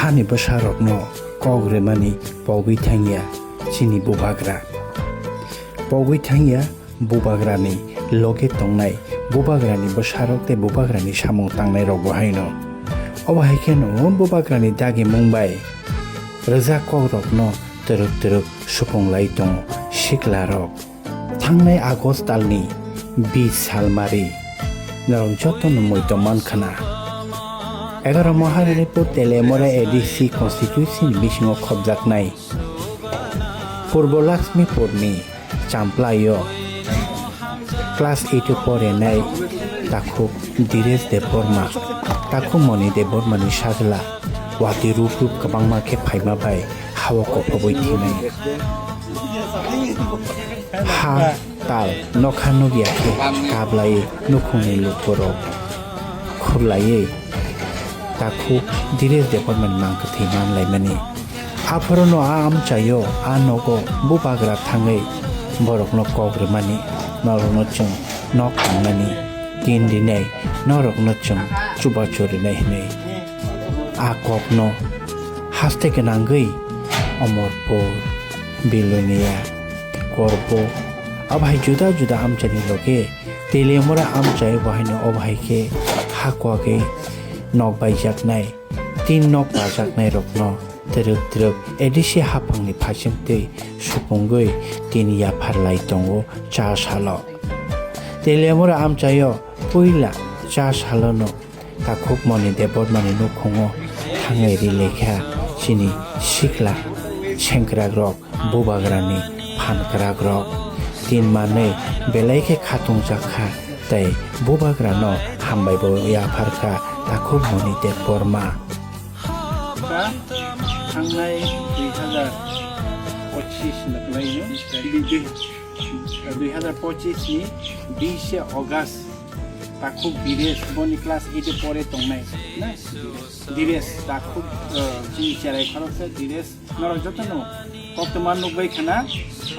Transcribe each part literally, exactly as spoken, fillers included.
Hani bwsarokno kok rwmani pogwi thangya chini bubagra. Pogwi thangya bubagrani loge tongnai bubagrani bwsarok tei bubagrani samung tangnairokbo haino. Obo hai kheno bubagrani dagimung bai rwjak kokrokno twrwk twrwk supunglai tongo siklarok. Thangnai August talni bis salmari norok jotono muitom mankhana. Egaroh Maharanipur Teliamura A D C constituency ni bisingo khopjaknai Purbo Lakshmipurni Champlaio class eight o porinai takhuk Diresh Debbarma, takhuk Moni Debbarmani sajla watwi rup rup kwbangma khe phaima bai hao kophobwi thinai. Ha tal nokha nukya khe kablai nukhungni lukurok khurlaiwi takhuk Diresh Debbarmani mang kwthwi manlaimani. Aphorono a amchaio a nogo bubagra thangwi borokno kok rwmani, norokno chwng nok tangnani, tin rinai, norokno chwng chubachu rinai hwnwi. A kokno haste gwnangwi Omorpur, Bilonia, Korbo, abo hai juda juda amchaini loge Teliamura amchai bo haino obo hai khe ha kwagwi nok baijaknai, tin nok pajaknairokno twrwk twrwk A D C haphangni phaichingtwi supungwi tin yaphar lai tongo cha salo. Teliamura amchaio puila cha salono takhuk Moni Debbarmani nukhungo thangwi ri lekha chini sikla sengkrakrok bubagrani phankrakrok tin manwi belai khe khatungjak kha tei bubagrano hambai bo yaphar kha takhuk Moni Debbarma. Kha thangnai dui hazar pochis ni kwlaino, dui hazar pochis ni bishe August takhuk Diresh boni class eight e pore tongnai na Diresh takhuk, eh, chini cherai khoroksa Diresh. Norok jotono koktwma nukbai khana,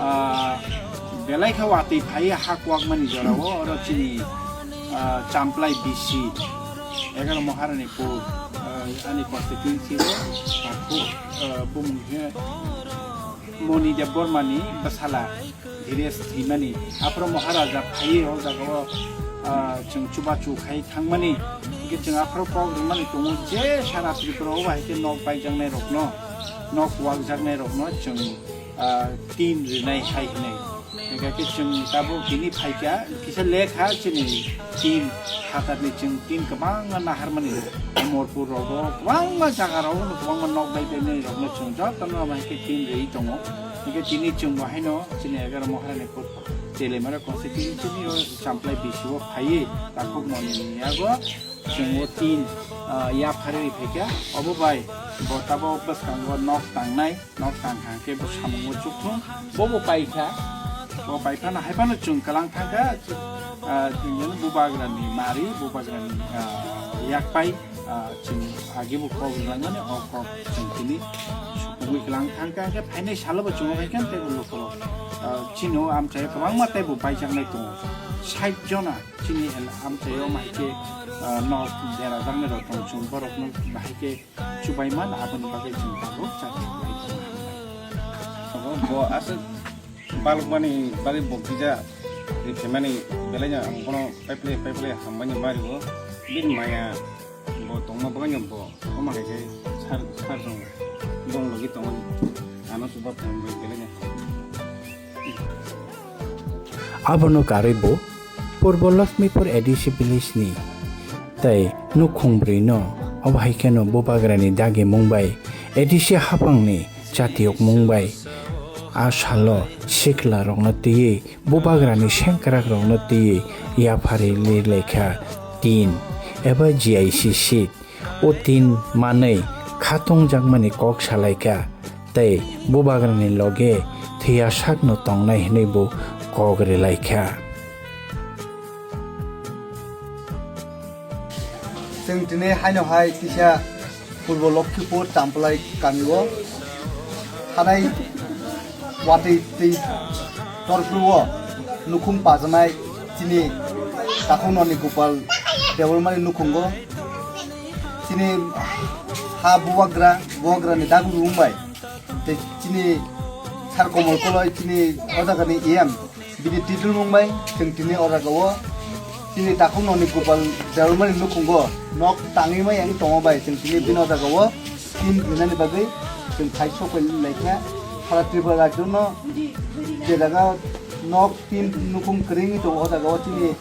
ah, belai kha watwi phaiwi ha kwakmani jorao oro chini, ah, Champlai B C, egaroh Maharanipur, ah, ani constituency o takhuk, ah, bumung khe Moni Debbarmani bwsala. Diresh thwimani. Aphuru Maharaja phaiwi o jagao, ah, chwng chubachu khai thangmani. Hwnkhe chwng aphuru kok rwmani tongo je sara Tripura o bahai khe nok baijaknai rokno, nok wakjaknai rokno chwng, ah, tin rwnai hai hwnwi. Hwnkhe khe chwng tabuk tini phaikha, kisa lekha chini tin hatarni chwng tin kwbangma naharmani. Morpur rogo kwbangma jaga rogo kwbangma nok bai bai nai rokno chwng jotono bahai khe tin rwi tongo. Hwnkhe tini chwng bo haino chini egaroh Maharani Telemara constituency ni o Champlai B C o phaiwi takhuk moni ni yago chwng o tin, ah, yapharwi phaikha. Obo bai bo tabok bwskango nok tangnai, nok tang hang khe bo samungo chukthung. Bo bo paikha, bo paiphano haiphano chwng kwlang thangkha, ah, chwng bubagrani mari, bubagrani, ah, yakpai. Ah, chwng agi bo kok rwlangmani, o kok chwng tini supungwi kwlang thangkha, hwnkhe phainai salo bo chwng o hai khe tei bo lukurok, ah, chini o amchaio kwbangma tei bo baijaknai tongo. Sait jona chini el-, amchaio ma hai khe, ah, nok derajaknai rok tongo, chwng borokno bahai khe chubaiman, aboni bagwi chwng tabuk chati bai tongo. Bo aswk balukmani bagwi bo kisa ri phaimani belai no ang bono paiple paiple hambai no mari o. Bini maya bo tongma bagwi no bo omo hai khe sar sar jong bong logi tongmani ano chuba phaimani belai no. Abono karwi bo Purbo Lakshmipur A D C village ni tei nukhung brwi no obo hai kheno bubagrani dagimung bai A D C haphangni chatiyokmung bai a salo sikla rokno twiwi bubagrani sengkrak rokno twiwi yapharwi lekha tin eba G I C seat o tin manwi khatungjakmani kok salaikha tei bubagrani loge thwiya sakno tongnai hwnwi bo kok rwlaikha. Chwng tini haino hai kisa Purbo Lokhipur Champlai kamio hanai watwi twi torkruo nukhung pajanai chini takhuknoni Gopal Debbarmani nukhungo. Chini ha bubagra, bubagra ni dagmung bai. Tei chini sar Komol Koloi chini o jaga ni E M. Bini title mung bai chwng tini o jaga o chini takhuk noni Gopal Debbarmani nukhungo nok tangwi mai ang tongo bai chwng tini bini o jaga o tin rinani bagwi chwng phai sok pai laikha sara Tripura rajyo no je jaga nok tin nukhung kwrwi wngwi tongo o jaga o chini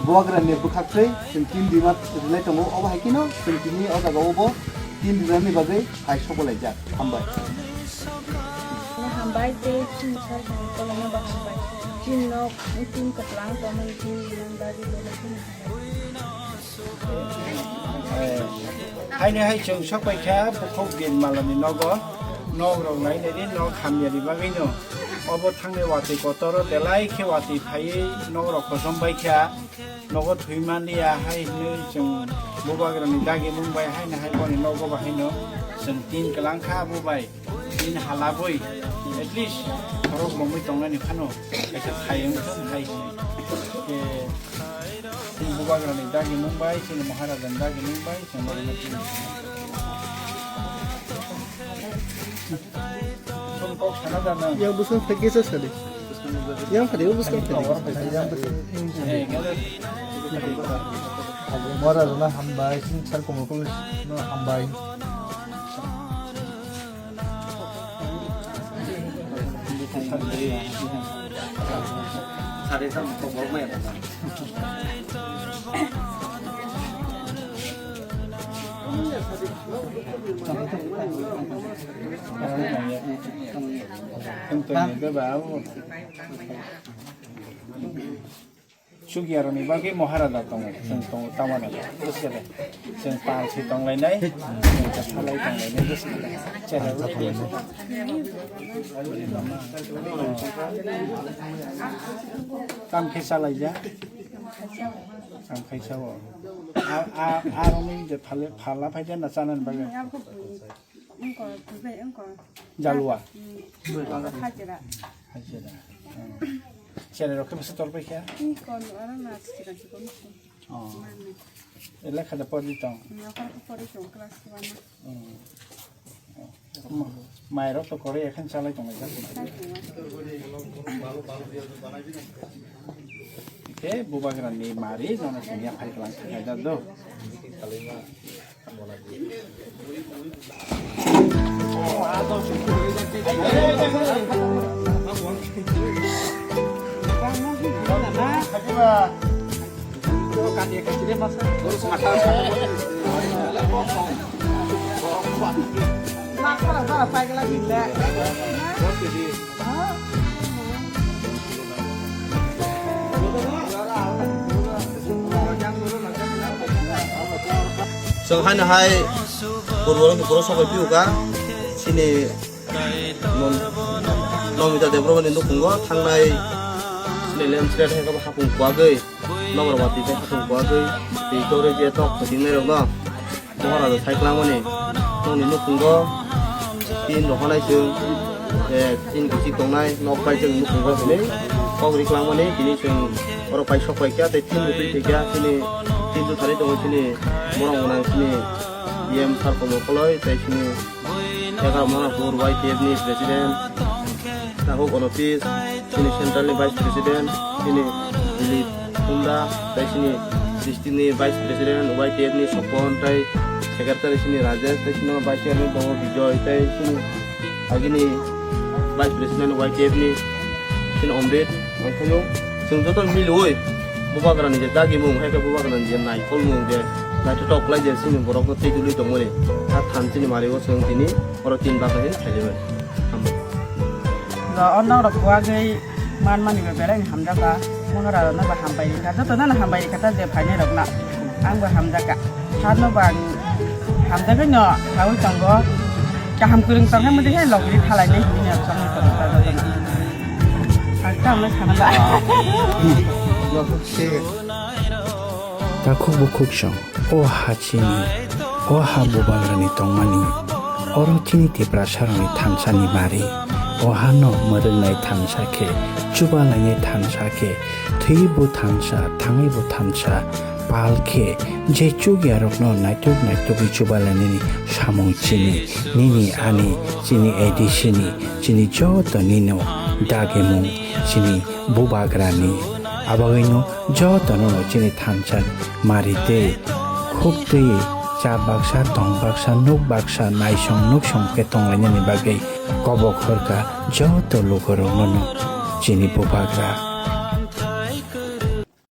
bubagra ni bwkhak twi chwng tin rima rinai tongo obo hai kheno chwng tini o jaga o bo tin rinani bagwi phai sok pai laijak. Hambai. Hambai tei chini sar Komol Koloi no bo hambai. Chini nok tin kwplang tongmani tin rinani bagwi bo no chini hambai. Haini hai chwng sok pai kha bukhuk Birmalani nogo. Nok rok nai nai di nok hamya ni bagwi no. Obo thangnai watwi kotor o belai khe watwi phaiwi nok rok kosom bai kha. Nogo thwi man liya hai hinwi chwng bubagra ni dagimung bai haino hai boni nogo bo haino chwng tin kwlang kha abo bai tin halabwi at least khorok bomwi tongnani phano kaisa thai wng thung hai hinwi. Khe chini bubagra ni dagimung bai chini Maharaja ni dagimung bai chwng nogo tin. Sum kok sana jana. Yang bwswng phaikhe sa sadi. Yang phadi bwswng phaikhe. Yang bwswng. Mora rona hambai, sin sar Komol Koloi no hambai. Sari sam kok bok mai. Chukya rokni bagwi Maharaja tongo, chwng tongo tamani bwswk de. Chwng pal se tonglainai, chwng salai tonglainai bwswk de. Chera rok. Tam khe salaijak. Tam khaisa o. A, a, a rokni je phale, phala phaikhe na chanani bagwi. Wngkha, twi bai wngkha. Jalua. Hmm. Hajira. Hajira. Hmm. Chera rok khe bwswk tor pai kha? Wngkha, oro na chikon chikon. Oh. Mane. Lekha da pori tong. Nokar ko pori tong class one. Hmm. Ma-, mai rok to kore ekhan chalai tong jak. Ke bubagra ni mari nono sumya phai klang kha da do. Chwng haino hai purbo no puro sokoi piu ka chini nom-, Nomita Debbarmani nukhungo thangnai chini landslide hai khe hapung kuagwi, nokra watwi tei hapung kuagwi twi kwrwi je tok phatingnai rokno. Moharaja sai kwlangmani, nokni nukhungo tin rohornai chwng, eh, tin kichik tongnai nok bai chwng nukhungo hinwi kok ri kwlangmani, tini chwng oro pai sok pai kha tei tin rwtwi twi kha chini tin juthani tongo chini borok gwnang chini E M sir Komol Koloi tei chini Egar Monapur Y T F ni president. Takhuk Onopis, chini central ni vice president, chini Dilip Kunda, tei chini district ni vice president, Y T F ni Sopon, tei secretary chini Rajesh, tei chini vice chairman tongo Bijoy, tei chini agini vice president Y T F ni chini Omrit, ang phano chwng joto miliui bubagra ni je dagimung, hai khe bubagra ni je naikolmung je naithotok khlai je chini borok no tei dului tongmani, a than chini mari o chwng tini oro tin baka hin khailaibai. Hambai. Ro o nok rok kuagwi manmani bo belai ni hamjakha. Mono rok no bo hambai rikha. Joto no hambai rikha ta je phainai rok no. Ang bo hamjakha. Har no bo ang hamjakgwi no hawi tongo. Kaham kwrwng tongkhe mudi khe logri thalai nai hinwi no chongwi tongo ta joto no. Ang tamo no hambai. Takhuk bukhuk song, o ha chini, o ha bubagrani tongmani, oro chini Tiprasarokni thansani mari, o hano mwrwngnai thansa khe, chubalainai thansa khe, thwiwi bo thansa, thangwi bo thansa, pal khe je chukyarokno naituk naitugwi chubalainani samung chini, nini ani, chini A D C ni, chini joto nino dagimung chini bubagrani. Abagwino jotono chini thansa mari tei khuk twi cha baksa, tong baksa, nuk baksa, naisong nuksong khe tonglainani bagwi kobo khorka joto lukurokno chini bubagra.